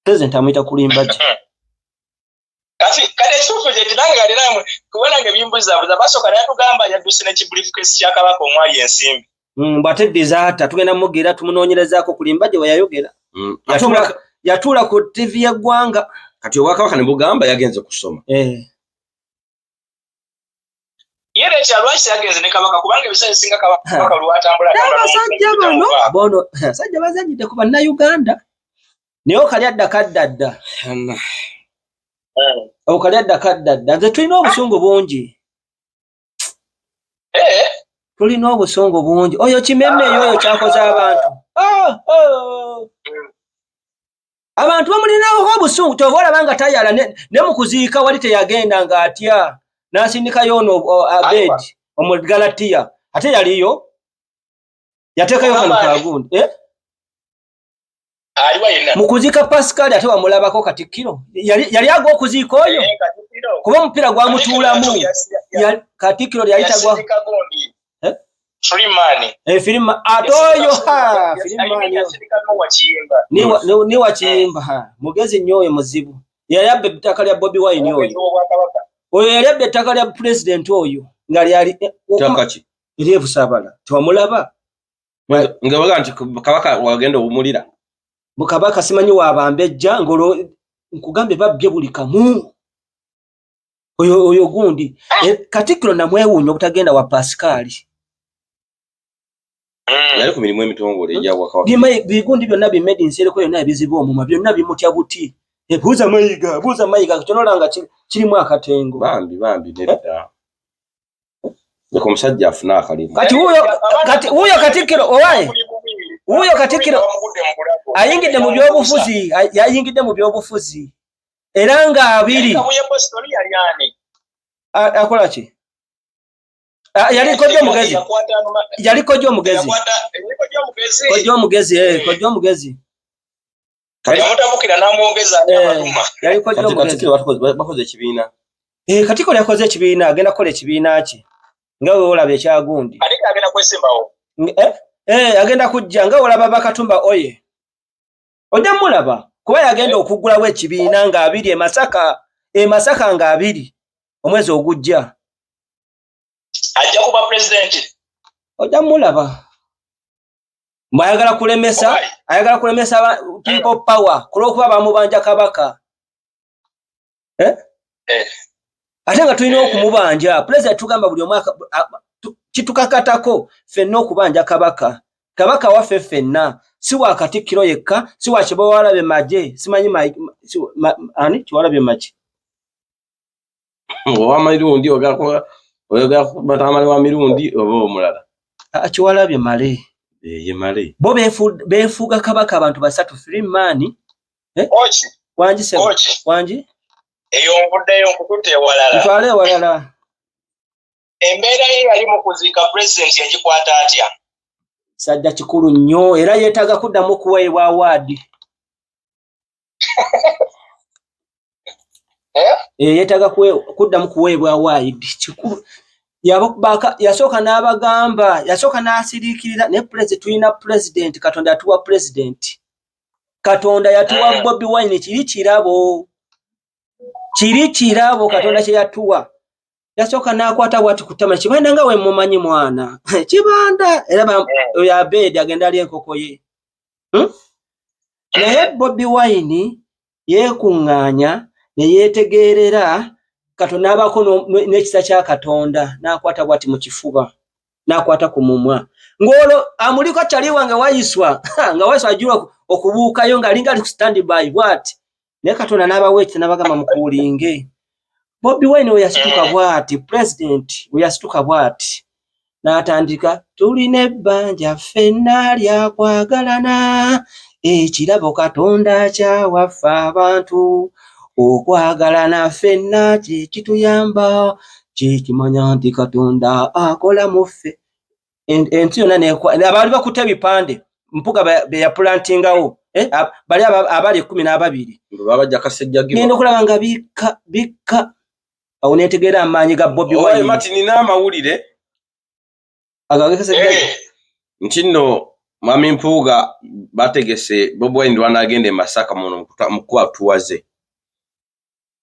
President amuyita Kulimbaje. Kati ekituufu kye nti nange kati namwe kuba nange bimbuzaabuza, basooka naye atugamba yadduse ne kibriefcase kya Kabaka omwali ensimbi. Bw'ate disaster tugenda mugira tumunoonyerezaako Kulimbaje we yayogera. Yatuula ku TV y'eggwanga. Kati obwakabaka ne bugamba yagenze kusoma. Ye Rachel lwaki yagenze ne Kabaka kubanga ebiseera ebisinga Kabaka lwatambula Abasajja bano bono abasajja bazannyidde ku bannayuganda. Naye okalya dda kadda dda. Okalya dda kadda dda. Nze tulina obusungu bungi. Tulina obusungu bungi. Oyo Kimeme oyo kyakoze abantu. Abantu bamulinako obusungu, kyova olaba nga tayala ne mu kuziika wali teyagenda ng'atya. N'asindikayo ono Abed Omugalatiya, ate yaliyo yateekayo kano kagundi. Mu kuziika Pascal ate wamulabako Katikkiro. Yali agwa okuziika oyo kuba omupiira gwamutuulamu. Katikkiro yali tagwa. Freeman. Ate oyo, ha, Freeman. Ni wa Kiyimba, mugezi nnyo oyo muzibu. Yali abba ettaka lya Bobi Wine oyo. Oyo yali abba ettaka lya president oyo nga lyali Ttaka ki? Eri Busabala. Tewamulaba? Nga baga nti Kabaka wagenda owumulira. Kabaka simanyi wabambejja ng'olwo nkugambye babbye buli kamu. Oyo gundi. Katikkiro namwewuunya obutagenda wa Pascal. Yali ku mirimu emitongole egya Bwakabaka. Bigundi byonna bi made in Nsereko yonna ebizibu omumwa byonna bimutya buti. Buuza Mayiga, buuza Mayiga, ky'onoolaba nga kirimu akatengo. Bambi, bambi, nedda. Leka omusajja afune akalimu. Kati wuuyo Katikkiro, owaye? Wuuyo Katikkiro ayingidde mu byobufuzi, yayingidde mu byobufuzi. Era nga abiri. Akola ki? Yali kojja omugezi. Yali kojja omugezi. Kojja omugezi, kojja omugezi. Yamutabukira n'amwongeza abatuma. Yali kojja omugezi. Katikkiro bakoze ekibiina. Katikkiro yakoze ekibiina, agenda kukola ekibiina kye. Nga bwe olaba ekyagundi. Katikkiro agenda kwesimbawo. Agenda kujja nga olaba Bakatumba oye. Ojja mulaba kuba yagenda okuggulawo ekibiina nga abiri e Masaka. E Masaka nga 2 omwezi ogujja. Ajja kuba president. Ojja mulaba. Ayagala kulemesa, ayagala kulemesa people power kulwokuba bamubanja Kabaka. Ate nga tulina okumubanja. President tugamba buli omwaka kitukakatako ffenna okubanja Kabaka. Kabaka waffe ffenna, si wa Katikkiro yekka, si wa Kibawalabe Maje, simanyi ani Kiwalabye Maje. Owa Mirundi oyagala kubatamale wa Mirundi oba omulala? Kiwalabye Male. Ye Male. Bo beefuga Kabaka abantu basatu, Freeman. Wangi sebo. Wangi? Eyo nvuddeyo nkututte ewalala. Ntwale ewalala. Embeera ye yali mu kuziika pulezidenti yagikwata atya? Sajja kikulu nnyo era yeetaaga kuddamu kuweebwa awaadi. Yeetaaga kuddamu kuweebwa awaadi. Kikulu. Yasooka n'abagamba, yasooka n'asiriikirira naye pulezidenti tulina pulezidenti, Katonda yatuwa pulezidenti. Katonda yatuwa Bobi Wine, kiri kirabo. Kiri kirabo Katonda kye yatuwa. Yasooka n'akwata bw'ati ku ttama, Kibanda nga we mumanyi mwana. Kibanda era oyo Abedi agenda alya enkoko ye. Naye Bobi Wine yeekuŋŋaanya ne yeetegeerera Katonda n'abaako n'ekisa kya Katonda n'akwata bw'ati mu kifuba n'akwata ku mumwa. Ng'olwo amuliko kyali wange Waiswa nga Waiswa ajjula okubuukayo ng'alinga ali ku stand by bw'ati. Naye Katonda n'abawa ekisa n'abagamba mukuulinge. Bobi Wine we yasituka bw'ati, pulezidenti we yasituka bw'ati n'atandika tulina ebbanja ffenna lyakwagalana, ekirabo Katonda kyawaffe abantu, okwagalana ffenna kye kituyamba, kye kimanya nti Katonda akola mu ffe. Ensi yonna abaali bakutte ebipande Mpuga be yapulantingawo, bali abali 12. Babajja Kasejjagirwa. Ngenda okulaba nga bikka bikka awo neetegeera amaanyi ga Bobi Wine. Martin nina amawulire nti nno Mwami Mpuuga bategese Bobi Wine lw'anaagenda e Masaka muno mu kuba tuwaze.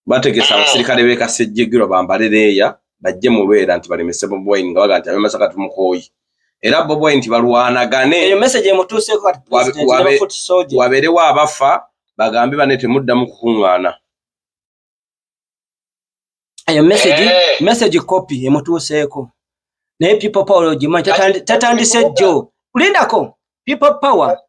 Bategese abasirikale b'e Kasejjagirwa bambale leeya bajje mu Lwera nti balemese Bobi Wine nga bagamba nti ab'e Masaka tumukooye. Era Bobi Wine nti balwanagane. Eyo message emutuuseeko kati president ne foot soldier. Wabeerewo abafa bagambe banne temuddamu kukuŋŋaana. Eyo message copy emutuuseeko. Naye people power ogimanyi tetandise jjo. Lindako people power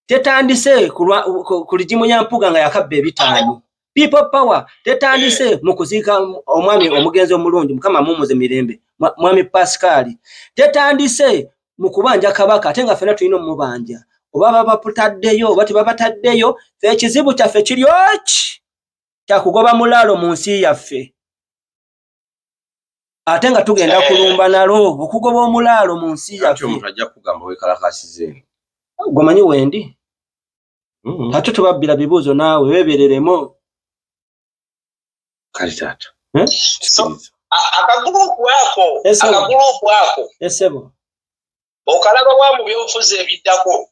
tetandise ku ligimu ya Mpuuga nga yakabba 5. People power tetandise mu kuziika omwami omugenzi omulungi Mukama amumuze mirembe mwami Pascal. Tetandise mu kubanja Kabaka ate nga ffenna tulina omubanja. Oba babaputaddeyo oba tebabataddeyo, ffe ekizibu kyaffe kiri oki kyakugoba mulaalo mu nsi yaffe. Ate nga tugenda kulumba nalo okugoba omulaalo mu nsi yaffe. Omuntu ajja kugamba weekalakaasiza eno. Gwe wendi? Ate tubabbira bibuuzo naawe weebereremu. Kale taata. Akagulupu ako. Esebo. Okalaba wa mu byobufuzi ebiddako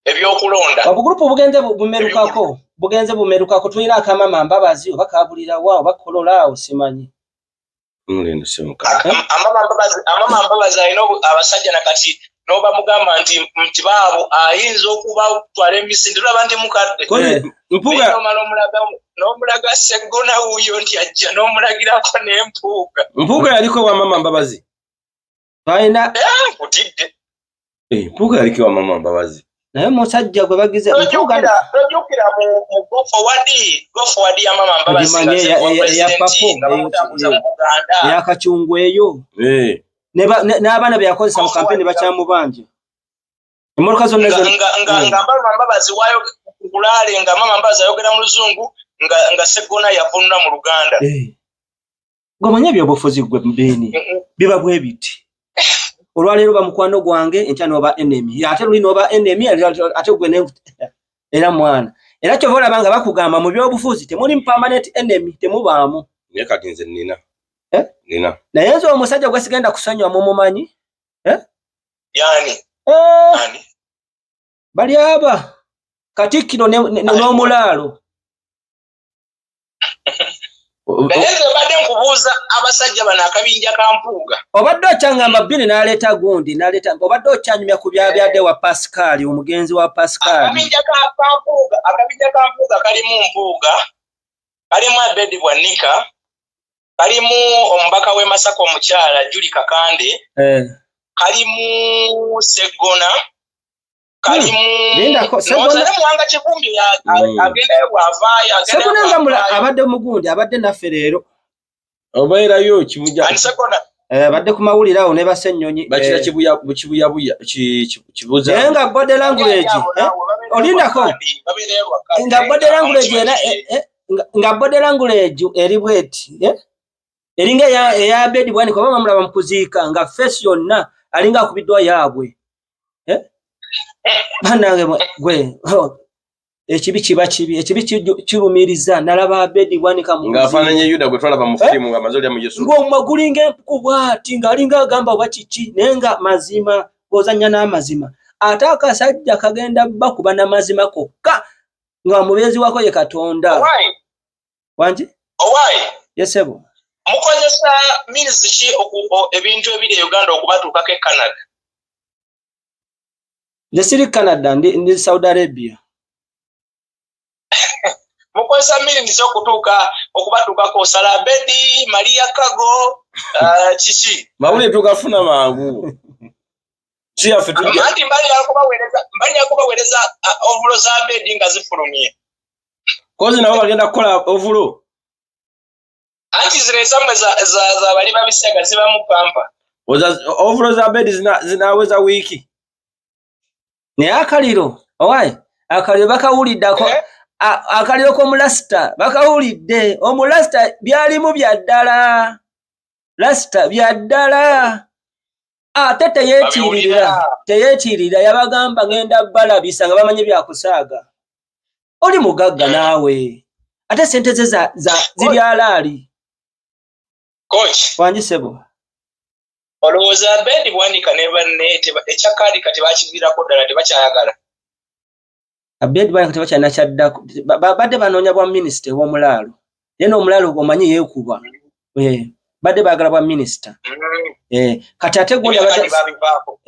ebyokulonda. Obugulupu bugenze bumerukako. Bugenze bumerukako tulina akamama Mbabazi oba kabulirawa oba Kolola awo simanyi. Amama Mbabazi alina abasajja nakati n'obamugamba nti baabo ayinza okubatwala emisinde olaba nti mukadde. Mpuuga n'omulaga Sseggona wuuyo nti ajja n'omulagirako n'Empuuga. Mpuuga yaliko wa Mama Mbabazi. Balina nkutidde. Mpuuga yaliko wa Mama Mbabazi. Naye musajja gwe bagize Mpuuga tojjukira mu go forward ya Mama Mbabazi eya papo eya Kachungwe eyo. N'abaana be yakozesa mu kampeni bakyamubanja. Emmotoka zonna nga Mama Mbabazi waayo kulaale nga Mama Mbabazi ayogera mu Luzungu nga Sseggona yavunula mu Luganda. Gwe ebyobufuzi gwe mbeeni biba bwe biti. Olwaleero ba mukwano gwange enkya n'oba enemy, ate luli n'oba enemy, ate gwe era mwana. Era kyova olaba nga bakugamba mu byobufuzi temuli permanent enemy, temubaamu. Naye kati nze nnina. Nina. Naye nze omusajja gwe sigenda kusonyiwa mumumanyi? Yani. Ani? Bali aba Katikkiro n'omulaalo. Naye nze mbadde nkubuuza abasajja bano akabinja ka Mpuuga. Obadde okyangamba Bini n'aleeta gundi n'aleeta, obadde okyanyumya ku byabyadde wa Pascal, omugenzi wa Pascal. Akabinja ka Mpuuga, akabinja ka Mpuuga kalimu Mpuuga, kalimu Abedi Bwanika, kalimu omubaka w'e Masaka omukyala Julie Kakande, kalimu Seggona, kalimu Lindako, Seggona- Muwanga Kivumbi agendayo bw'avaayo, agendayo Seggona nga mula bw'avaayo. abadde mugundi, abadde naffe leero. Obeerayo kibuja. Ani Seggona? Abadde ku mawulire awo ne Basennyonyi. Bakira kibuya bukibuyabuya kibuza. Naye nga body language, olindako. Nga body language era nga body language eri bweti, eh? Eringa eya Abedi Bwanika, oba bamulaba mu kuziika nga face yonna alinga akubiddwa yaabwe. Eh? Bannange gwe oh, ekibi kiba kibi, ekibi kirumiriza. Nalaba Abedi Bwanika mu kuziika. Ng'afaananye Yuda gwe twalaba mu firimu ng'amaze olya mu Yesu. Ng'omumwa gulinga empuku bw'ati, ng'alinga agamba oba kiki, naye nga mazima g'ozannya n'amazima. Ate akasajja kagenda bakuba n'amazima kokka, nga mubeezi wako ye Katonda. Owaayi, Wangi? owaayi, Yes ssebo. Mukozesa means ki ebintu ebiri e Uganda okubatuukako e Canada? Nze siri Canada, ndi Saudi Arabia. Mukozesa means okutuuka okubatuukako? Salabedi, Maria Kago, kiki? Mawulire tugafuna mangu. Si yaffe tujja. Anti mbalira kubaweereza ovulo za Abedi nga zifulumye. Kozi nabo bagenda kukola ovulo. Anti zino ezammwe za bali babisiyaga zibamu pampa. Ovulo za Abedi zinaweza wiiki. Naye akaliro, owaaye, akaliro bakawuliddako. Eh? Akaliro k'omulasita bakawulidde. Omulasita byalimu bya ddala, lasita bya ddala, ate teyeetiiririra. Babiwulira. Teyeetiiririra, yabagamba ngenda balabisa nga bamanyi byakusaaga. Oli mugagga naawe, ate sente ze ziri alaali. Coach, Wangi ssebo. Olowooza Abedi Bwanika ne banne ekya kaadi kati bakiviirako ddala, tebakyayagala? Abedi Bwanika tebakyalina kyaddako. Badde banoonya bwa minisita ew'omulaalo, naye n'omulaalo omanyi yeekuba. Badde baagala bwa minisita. Kati ate gundi Ebya kaadi babivaako.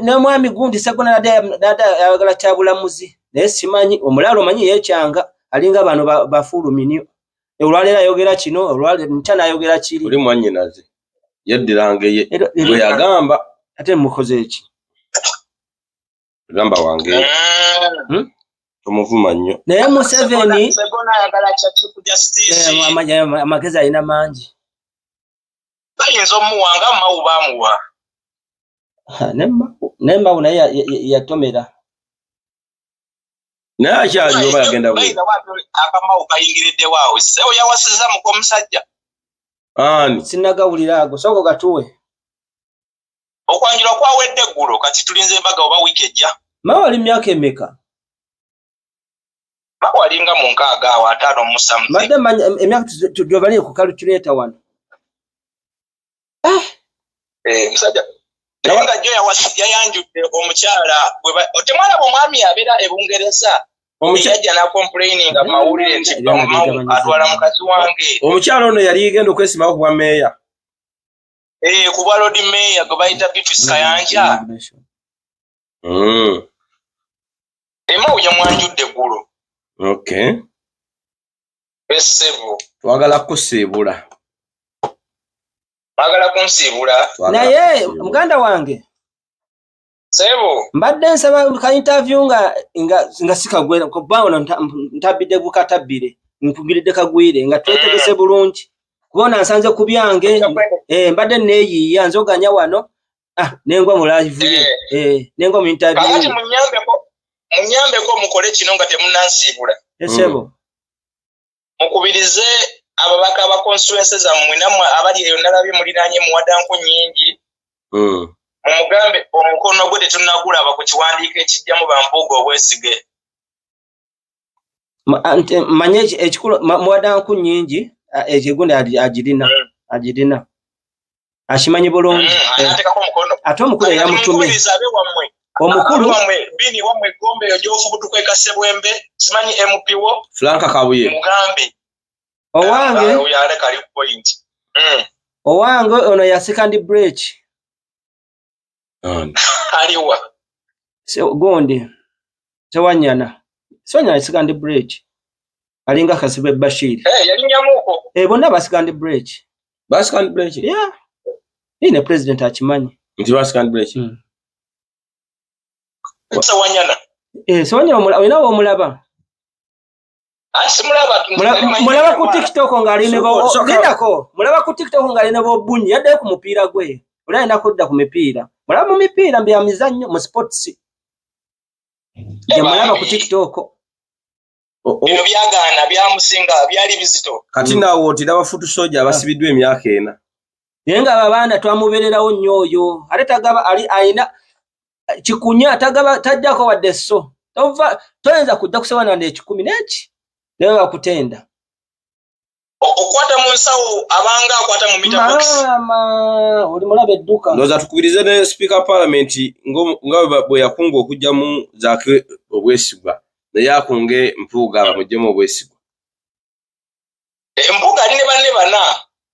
N'omwami gundi Seggona nadde ayagala kyabulamuzi, naye simanyi. Omulaalo omanyi yeekyanga, alinga bano bafuuluminyo. Olwaleero ayogera kino, olwaleero nkya n'ayogera kiri. Oli mwannyinaze yeddiranga ye bwe yagamba. Ate mukoze eki? Gamba wange tomuvuma nnyo. Naye Museveni Seggona ayagala kya Chief Justice. Amagezi alina mangi. Bayinza omuwa nga Mao baamuwa. Ha, ne Mao naye yatomera. Naye akyaliyo oba yagenda bwe? Bayinza bw'atyo akamau kayingiriddewo awo. Ssebo yawasizza muka omusajja. Ani? Sinnagawulira ago, sooka gatuwe. Okwanjula kwawedde eggulo, kati tulinze embaga oba wiiki ejja. Mao ali myaka emeka? Mao alinga mu 60 awo, 57. Mbadde manya emyaka gy'obaliye ku calculator wano. Musajja. Naye nga jjo yayanjudde omukyala gwe temwalaba omwami abeera e Bungereza? Yajja n'acomplaininga mu mawulire nti Era nga Mao gegabanyiza. atwala mukazi wange. Omukyala ono yali genda okwesimbawo ku bwa meeya. Ku bwa Lord Mayor gwe bayita Beatrice Kayanja. Mao yamwanjudde eggulo. Okay. Essebo. Twagala kusiibula. Mwagala kunsiibula. Twagala Naye kusiibula. muganda wange. Ssebo. Mbadde nsaba ka interview nga sikagwera, kuba ono ntabidde gukatabbire, nkugiridde kagwire nga twetegese bulungi. Kuba ono ansanze ku byange, mbadde neeyiiya nzoganya wano, nengwa mu live ye. Nengwa mu interview Kakati ye. Munyambeko mukole kino nga temunnansiibula. Ssebo. Mukubirize ababaka ba constituency zammwe nammwe abali eyo, nalabye muliraanye muwadanku nnyingi. Mumugambe omukono gwe tetunnagulaba ku kiwandiiko ekijjamu bampuuga obwesige. Manye ekikulu, muwadanku nnyingi, ekigundi agirina, agirina. Akimanyi bulungi. Anateekako omukono. Ate omukulu Kati eyamutumye. mukubirize abe wammwe. Omukulu? Abe wammwe, Bini wammwe Gombe eyo gy'ofubutuka e Kasebwembe, simanyi MP wo. Frank Kabuye. Mugambe. Owange Oyo aleka ali point. Owange ono ya second break. Aliwa? Gundi Sewanyana, Sewanyana second break, alinga Kasibe Bashir. Eh, yalinyamuko. Eh, bonna ba second break. Ba second break? Yeah, ne president akimanyi. Nti ba second break. Sewanyana. Eh, Sewanyana olina womulaba? Mulaba ku TikTok ng'ali ne lindako, mulaba ku TikTok ng'ali ne bobunyi, yaddayo ku mupiira gwe, oli alina kudda ku mipiira, mulaba mu mipiira bya mizannyo, mu sports, gye mulaba ku TikTok. Bino byagaana, byamusinga, byali bizito. Kati naawe otira ba foot soldier abasibiddwa emyaka 4. Naye nga abo abaana twamubeererawo nnyo oyo, ate tagaba, ali alina kikunya, tagaba, tajjako wadde sso. Tova toyinza kujja kusewana 1,000 neki naye bakutenda. Okwata mu nsawo abanga akwata mu meter box. Maama, oli mulaba edduka. Ndowooza tukubirize ne Speaker Parliament nga bwe yakunga okugyamu Zaake obwesigwa, naye akunge Mpuuga bamuggyemu obwesigwa. Mpuuga ali ne banne bana,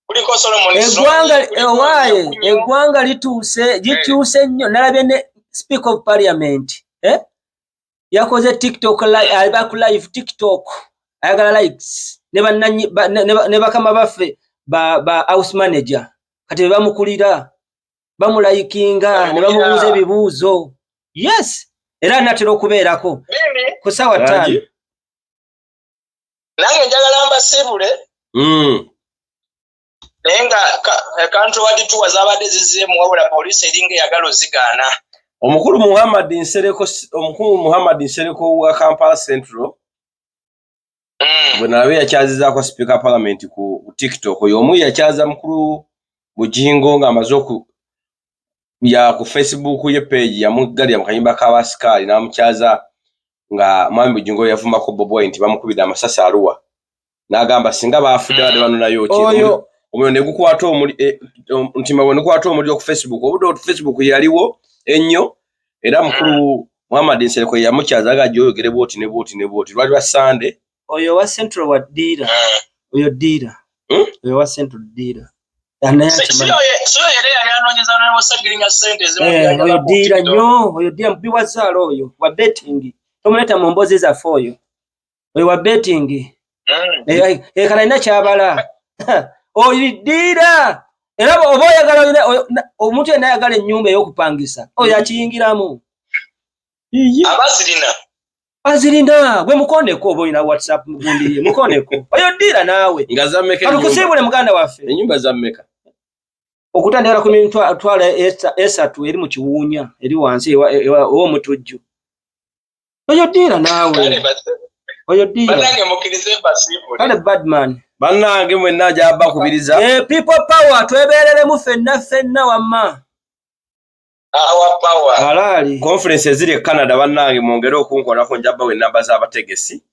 kuliko Solomon. Eggwanga owaaye, eggwanga lituuse, likyuse nnyo. Nalabye ne Speaker of Parliament, eh? Yakoze TikTok live, aliba ku live TikTok, ayagala likes ne bannanyi ne bakama baffe ba house manager kati be bamukulira, bamulayikinga ne bamubuuza ebibuuzo. Yes, era natera okubeerako ku ssaawa 5. Nange njagala mbasiibule. Naye nga country wide tour zaabadde zizzeemu, wabula poliisi eringa eyagala ozigaana. Omukulu Muhammad Nsereko, omukulu Muhammad Nsereko wa Kampala Central, bwe nalabye yakyazizaako Speaker Parliament ku TikTok, oyo omu yakyaza mukulu Bugingo ng'amaze oku ya ku Facebook ye page, yamuggalira mu kayimba k'abasikaali n'amukyaza nga mwami Bugingo yavumako Bobi Wine nti bamukubidde amasasi Aluwa, n'agamba singa baafudde badde banonayo ki. Oyo omuliro ne gukwata omutima bwe ne gukwata omuliro ku Facebook, obudde ku Facebook yaliwo ennyo. Era mukulu Muhammad Nsereko yamukyaza nga gy'oyogere bwoti ne bwoti ne bwoti, lwali lwa Sande. Oyo wa Central wa Dira, oyo Dira. Oyo wa Central Dira. Siyo era yali anoonyeza n'Osegirinya ssente ezimu? Oyo dealer nnyo, oyo dealer mubi wa zzaala, oyo wa betting, tomuleeta mu mboozi zaffe, oyo wa betting. Kale alina kyabala, oyo dealer. Era oba oyagala omuntu yenna ayagala ennyumba ey'okupangisa, oyo akiyingiramu. Abazirina. Azirina, gwe mukoneko, oba olina WhatsApp gundi ye, mukoneko oyo dealer naawe. Nga zammeka? Katukusiibule muganda waffe. Ennyumba zammeka? Okutandikira ku mitwalo 3 eri mu Kiwuunya, eri wansi ew'omutujju. Oyo dealer naawe, oyo dealer. Bannange, mukkirize mbasiibule. Kale, badman. Bannange mwenna gyabakubiriza. People power, twebereremu ffenna ffenna wamma. Our power. Alaali. Conference eziri e Canada, bannange mwongere okunkolako, njabawo enamba z'abategesi,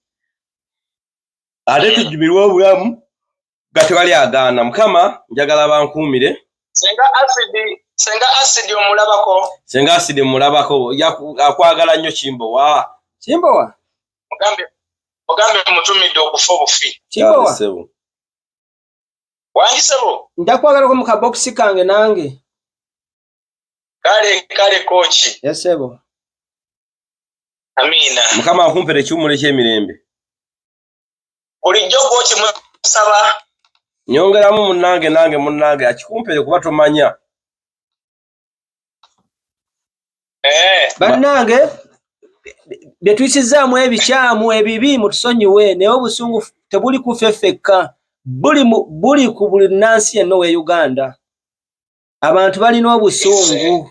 ate tujjumirwe obulamu nga tewali agaana. Mukama njagala bankuumire. Senga Acid, Senga Acid omulabako? Senga Acid mulabako, akwagala nnyo Kimbowa. Kimbowa. Mugambe mutumidde okufa obufi. Kimbowa. Ssebo. Wangi ssebo. Njakwagalako mu kabokisi kange nange. Kale kale, kooki. Yesebo. Amiina. Mukama akumpere ekiwummulo eky'emirembe. Bulijjo kooki musaba. Nyongeramu munnange, nange munnange akikumpere kuba tomanya. Bannange, bye tuyisizaamu ebikyamu ebibi mutusonyiwe, naye obusungu tebuli ku ffe ffekka, buli ku buli nnansi yenna ow'e Uganda. Abantu balina obusungu.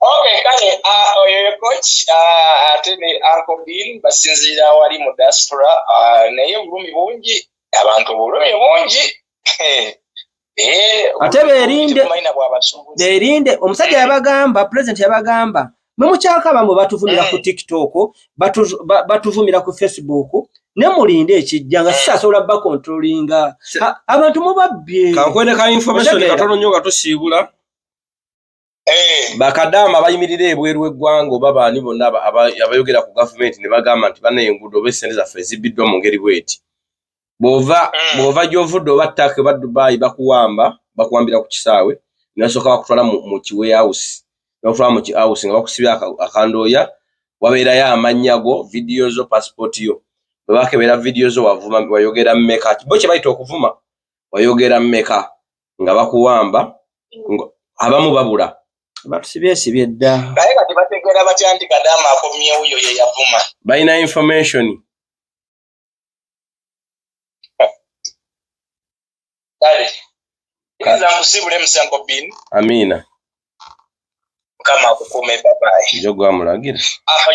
Okay, kale oyo ye coach, ate ne Uncle Bill basinziira wali mu diaspora, naye obulumi bungi, abantu obulumi bungi. Ate beerinde. Tetumanyi na bw'abasuubuzi. Beerinde, omusajja yabagamba, president yabagamba, mwe mukyakaba mwe batuvumira ku TikTok, batuvumira ku Facebook, ne mulinde ekijja nga sisasobola bakontrolinga. Abantu mubabbye. Kankwene ka information Otegeera. katono nnyo nga tusiibula. Eh. Bakadaama abayimirira ebweru w'eggwanga oba baani bonna abayogera ku gavumenti ne bagamba nti bana enguudo oba essente zaffe ezibbiddwa mu ngeri bweti, bw'ova bw'ova gy'ovudde oba Turkey oba Dubai, bakuwamba, bakuwambira ku kisaawe ne basooka bakutwala mu ki warehouse, ne bakutwala mu ki house nga bakusibye akandooya, wabeerayo amannya go, vidiyo zo, pasipooti yo. Bwe bakebera vidiyo zo, wavuma, wayogera mmeka, bo kye bayita okuvuma, wayogera mmeka nga bakuwamba, abamu babula. Batusibyesibye dda. Naye kati bategeera batya nti kadaama akomyewo yo ye yavuma? Balina information. Kale nza nkusiibule musango bin. Amiina. Mukama akukuume, babayi. Njo gwamulagira. Ah,